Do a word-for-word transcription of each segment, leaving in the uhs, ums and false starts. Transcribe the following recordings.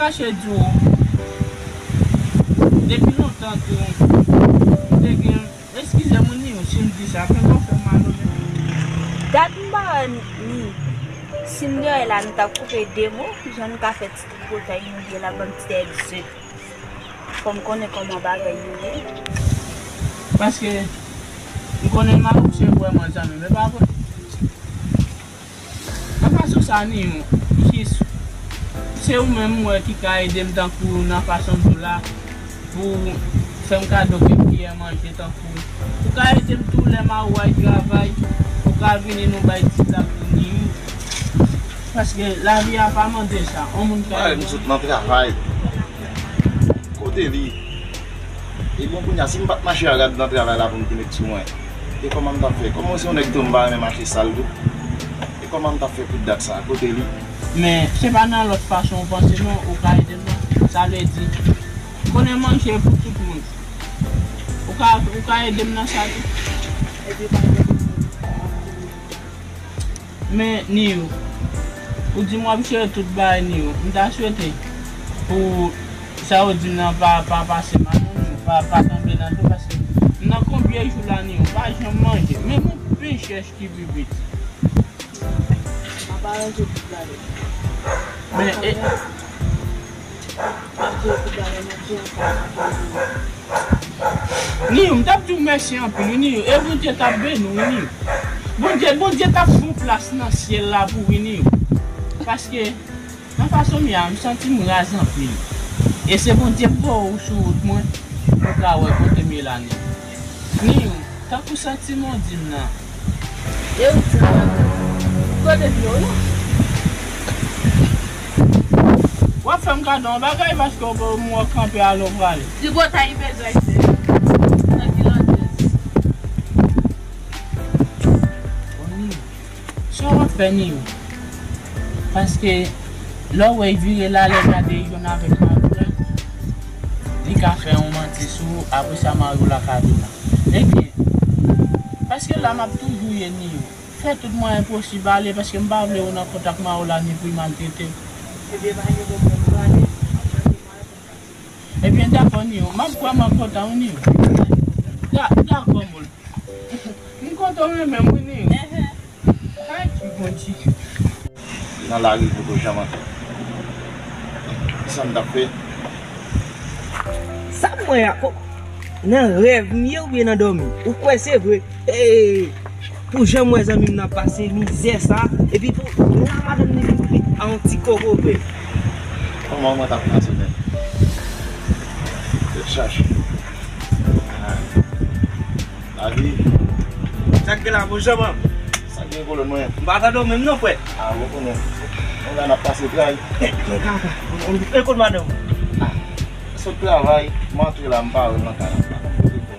Chache di w, depi lontan tou, m te gen, eskize m wi Niyou, si m di sa, fè m fè m mal onè. Dat m pa wè ni, si m dèyè la, nou t ap koupe de mo, jan n ka fè ti tripotay, nou gen la bann ti egzèt. Fò m konnen kòman bagay yo ye. Paske m konnen Marouk se vrèman zanmi m, e pa vre? Nan fason sa, Niyou, jis, se ou menm m wè ki ka ede m tankou nan fason m di w la, pou fè m kado kèk kiyè manje tankou. Ou ka ede m tou lè m a ou al travay, ou ka vini nou bay ti zak pou Niyou. Paske lavi a pa mande sa. On moun ka ede m. Mwen sot nan travay. Kote li? E bon, kounye a, si m pa t mache a rad nan travay la pou m te met sou mwen, e kòman m t ap fè? Kòman se yon nèg tou m pa renmen mache sal tou? E kòman m t ap fè pou dat sa? Kote li? Men, se pa nan lòt fason w panse non, ou ka ede m nan. Sa vle di, konnen manje pou tout moun. Ou ka, ou ka ede m nan sa tou. Men, Niyou, ou di m w ap jere tout bagay, Niyou. M ta swete pou sa yo di m nan pa, pa pase mal, non, Niyou. Pa, pa tonbe nan do, paske m nan konbyen jou la, Niyou, m pa janm manje. Menm yon pen chèch ki pi piti. M ap aranje tout bagay. Men, e, Niyou, m t ap di w mèsi anpil, wi, Niyou. E Bondye t ap beni w, wi, Niyou. Bondye, Bondye t ap fè yon plas nan syèl la pou w, wi, Niyou. Paske, nan fason m ye a, m santi m raz anpil. E se Bondye k voye w sou wout mwen, pou w ka wè kote m ye la, Niyou. Niyou, tankou santiman w di m nan. E ou di m nan. Kote m ye w la? W ap fè m kado yon bagay paske w, w kanpe ale w prale. Tripotay bezwen fè. Nan ki landrès? Bon, Niyou. Sa w ap fè, Niyou? Paske lè w wè l vire la, lè gade l jwenn avèk mari w la, li ka fè yon manti sou ou, apre sa mari w la ka vin la. Ebyen, paske la m ap toujou ye, Niyou. Fè tout mwayen posib ale, paske m pa vle ou nan kontak mari w la ni pou l maltrete w. Ebyen, pa gen pwoblèm, nou ale. Ebyen, dakò, Niyou. M ap vrèman kontan, wi, Niyou. Da-, dakò, Moul. M kontan w renmen m, wi, Niyou. Ay, ki Bondye. Nan lari, poko janm antre. Kisa m t ap fè? Sa m wè a, ko-, nan rèv m ye oubyen nan dòmi? Ou kwè se vre? Hey! Pou jan m wè zanmi m nan pase mizè sa, epi pou la madanm li vin a yon ti kokobe. Kòman mwen t ap pase menm? Tèt chaje. Ah. Lavi. Sa k gen la, bon jan, man? Sa k gen, kolonn mwen? M pa tande w menm non, frè. Ah, ou konnen. Mwen la n ap pase tray. E, men kaka. E kot madanm? Ah, sot travay, m antre la, m pa wè l nan kay la. M pa konn kote l fè.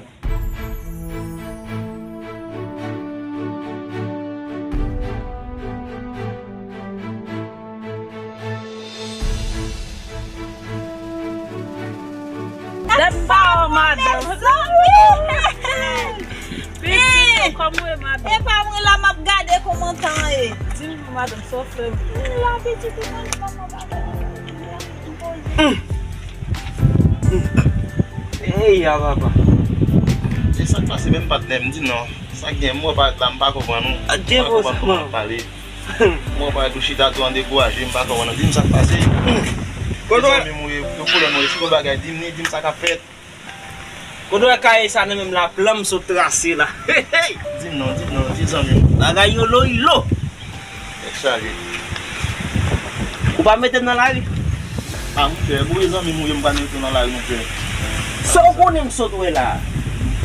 Dat m pa wè madanm. Pitit, kòman w ye, madanm? E pa mwen la m ap gade kòman tan ye. Di m non, madanm, sa w fè m? M la, pitit, ou konn kòman bagay yo ye. Ey, a papa. E sa k pase menm patnè m, di non. Sa k gen, m wè parèt la, m pa konprann ou. M pa konprann kòman w ap pale. M wè parèt ou chita tou an dekouraje, m pa konprann ou. Di m sa k pase. Ki zanmi m ou ye, ki kolonn ou ye, si gon bagay, di m ni, di m sa k ap fèt. Kote w wè kaye sa nan men m la, plan m sot trase la. Hey, hey! Di m non, di m non, di zanmi m. Bagay yo lo, lo. Tèt chaje. Ou pa mete m nan lari? A, monchè, boure zanmi m ou ye, m pa mete w nan lari, monchè. Sa w konnen m sot wè la?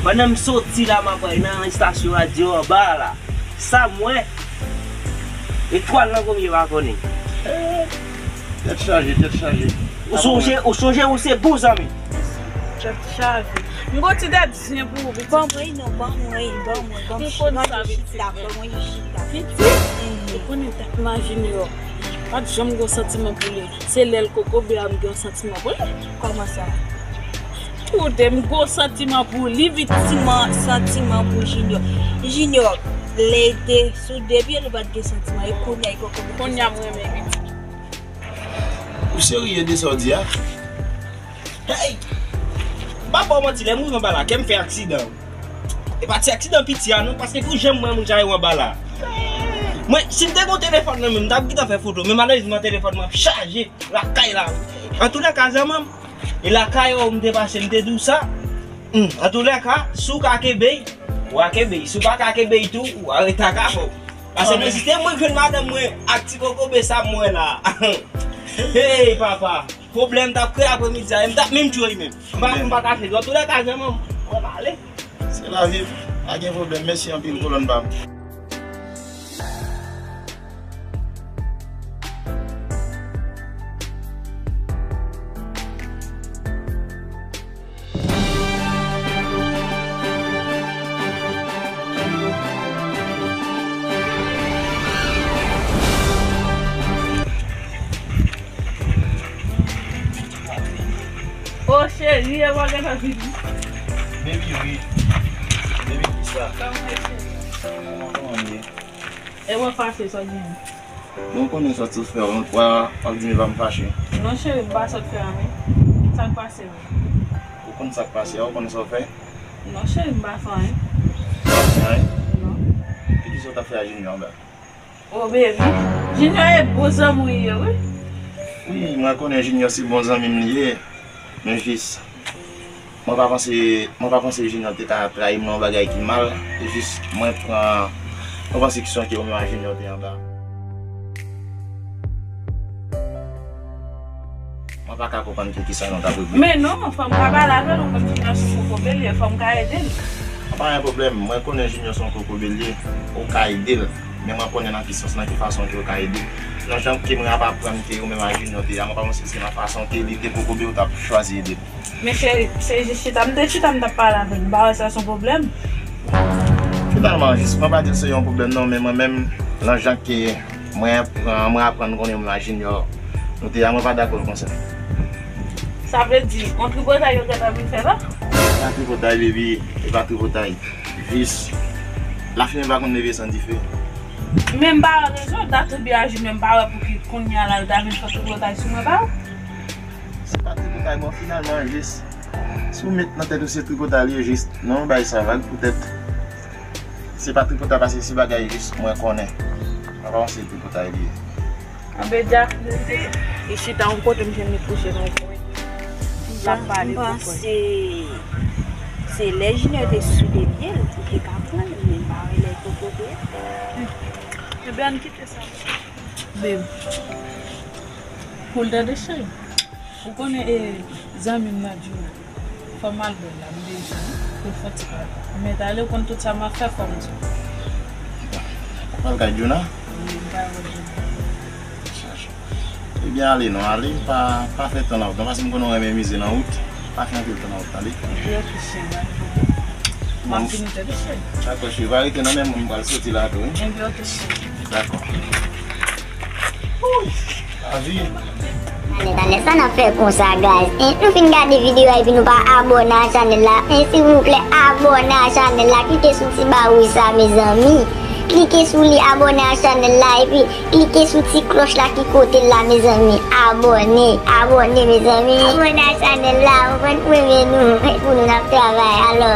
Pandan m soti la, m ap nan estasyon radyo anba a la. Sa m wè? Etwal nan gwo m ye pa konnen. Tèt chaje, tèt chaje. Ou sonje, ou sonje ou se bon zanmi. Tèt chaje. M gon ti dèt zen pou ou, pitit. Ban mwen non, ban mwen, ban mwen, ban mwen. M konn sa, pitit. Ban mwen chita, ban mwen chita. Pitit? Ou konnen dat m a Junior. Pa t janm gon santiman pou li. Se lè l kokobe a m gen yon santiman pou li. Kòman sa? Koute, m gon santiman pou li, pitit. Santiman, santiman pou Junior. Junior, lè te sou de pye nou pa t gen santiman. E kounye a, e kokobe. Kounye a m renmen pitit. Ou serye de sa w di a? Hey! M pa ba w manti, lè m rive anba la, kè m fè aksidan. E pa ti aksidan piti a non, paske pou jan m wè moun sa yo anba la. Mwen, si m te gen yon telefòn nan men m, m t ap gentan fè foto, men malerezman telefòn mwen ap chaje lakay la. Antoulèka, zanmi m, e lakay ou m te pase, m te di w sa. Hmm, antoulèka, si w ka kenbe, w a kenbe. Si w pa ka kenbe tou, w a rete ak afè w. Paske mwen, si se mwen k jwenn madanm mwen ak ti kokobe sa m wè la. Hey, papa! Pwoblèm t ap kreye apremidi a, e m t ap menm tchwe menm. M pa, m pa ka fè. Antoulèka, zanmi m, mwen prale. Se lavi, pa gen pwoblèm. Mèsi anpil, kolòn pa m. O cheri, e w a gentan vini? Baby, wi. Baby, kisa? Kòman w ye, cheri? Kòman, kòman w ye? E w ap fache, sa w genyen? Bon, ou konnen sa w sot fè a, w ap di m e pa m fache. Non, cheri, m pa sot fè anyen. Sa k pase menm? Ou konn sa k pase a, ou konnen sa w fè? Non, cheri, m pa fè anyen. Ou pa fè anyen? Non. E kisa w t ap fè a Junior anba? Oh, baby. Junior e bon zanmi w ye, wi. Wi, mwen konnen Junior se bon zanmi m li ye. Men jis, mwen pa panse, mwen pa panse Junior te ka trayi m nan yon bagay ki mal. Se jis, mwen pran, mwen panse ki se yon ke ou menm ak Junior te anba. Mwen pa ka konprann ke kisa nou t ap regle. Men non, fò m ka pale avè l, ou konn Junior se yon kokobelye, fò m ka ede l. An pa gen pwoblèm, mwen konnen Junior se yon kokobelye, ou ka ede l. Men mwen konnen nan ki sans, nan ki fason ke ou ka ede l. Nan jan ke mwen ap aprann ke ou menm ak Junior te ye a, mwen pa panse se nan fason ke li te kokobe ou t ap chwazi ede l. Men cheri, se jis chita m te chita, m t ap pale avè l. M pa wè sa se yon pwoblèm. Finalman, jis, mwen pa di l se yon pwoblèm non, men mwen menm, nan jan ke mwen pran, mwen aprann konnen mwen ak Junior nou te ye a, mwen pa dakò l konsa. Sa vle di, yon tripotay yo gentan vin fè la? E pa tripotay, baby, e pa tripotay. Jis, lafimen pa konn leve san dife. Men m pa wè rezon, w t atribye a Junior, m pa wè pouki kounye a la yo ta vin fè tripotay sou mwen, pa w? Se pa tripotay, bon, finalman, jis, si w met nan tèt ou se tripotay li ye, jis, non, bay sa vag poutèt se pa tripotay, paske se bagay jis mwen konnen. Mwen pa panse se tripotay li ye. Anben, Jack, li chita yon kote, m jwenn li kouche nan yon kwen. L ap pale pou kò l. M panse se lè Junior te soule pye l, ou te ka pran l, men m pa wè lè l te kote. Ebyen, ann kite sa. Babe, cool tande, cheri. Ou konnen, e, zanmi m nan Djouna. Fò m al bwè l la, m bezwen l pou l fè yon ti pale. M mèt ale, ou konn tout sa m ap fè, fò m di w. Ou pral kay Djouna? Wi, m pral wè Djouna. Ebyen, ale non, ale, pa, pa fè tan nan wout non, paske m konnen w renmen mize nan wout. Pa fè anpil tan nan wout, tande? Ebyen, oke, cheri, pa gen pwoblèm. M ap vini tèt ou, cheri. Dakò, cheri, va rete nan men mwen, m pral soti la tou, wi. Ebyen, oke, cheri. Dakò. Lavi. Talè, talè, sa n ap fè konsa, guys? En, nou fin gade videyo a epi nou pa abòne a chanèl la. En, silvouplè, abòne a chanèl la. Klike sou ti ba wouj sa, mezanmi. Klike sou li, abòne a chanèl la, epi klike sou ti klòch la ki kote l la, mezanmi. Abòne, abòne, mezanmi. Abòne a chanèl la, ou konn, pou renmen nou, pou nou n ap travay. Alò.